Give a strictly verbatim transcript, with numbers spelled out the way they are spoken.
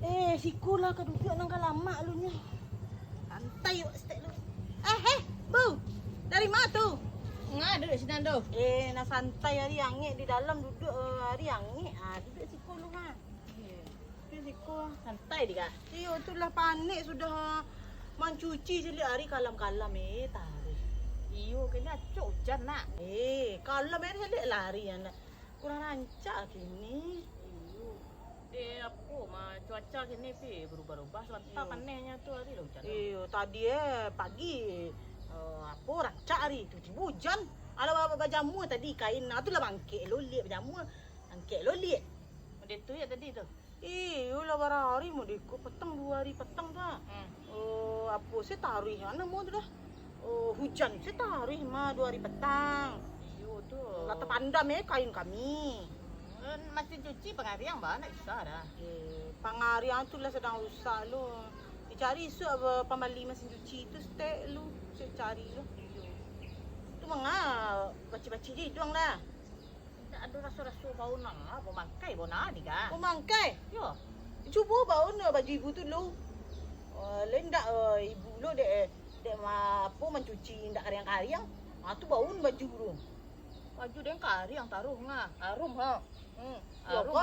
Eh, siko lah ka duduak nan ka lamak lu nyo. Santai wak stek lu. Eh, eh, Bu. Dari ma tu? Nga duduak sinan tu. Eh, nan santai, ari angek di dalam duduak, eh, ari angek. Ah, duduak siko lu ha. Duduak siko. Santai di ka. Iyo, tu lah panek sudah, ah, mancuci caliak ari kalam-kalam, eh, taruih. Iyo, kini acok ujan nak. Eh, kalam ari caliak lari anak. Kurang rancak kini. Iyo. Dek apo mah, cuaca kini pi berubah-ubah, sabanta Iyo. panehnyo tu ari lah ujan. Iyo, tadi eh pagi, eh, apo rancak ari, tibo-tibo ujan. Alah ba-, ba-, bajamua tadi kain, ah, tu lah bangkek loliak bajamua. Bangkek loliak. Model tu ya tadi tu. Iyo lah, bara hari model ko, petang duo hari petang tu ah. Hmm. Oh, apo se taruih namo tu dah. Oh, hujan se taruih mah duo hari petang. Iyo tu. Lah tapandam eh kain kami. Hmm, masin cuci pangariang bah, ndak usah dah. Eh, pangariang tu lah sadang rusak lu. Dicari isuak apa pambali masin cuci tu stek lu, isuak cari lu. Iyo. Tu manga bacik-bacik je iduang lah. Indak ado raso-raso bau nan lah, bau mangkai, bau nan ni kan? Bau mangkai? Yo. Cubo bau no baju ibu tu lu. Oh, le ndak, eh, ibu lu dek, dek ma-, apo mancuci ndak kariang-kariang. Ah, tu bau no baju tu. Baju den kariang taruih ngah. Arum ha. Hmm. Yo, Arum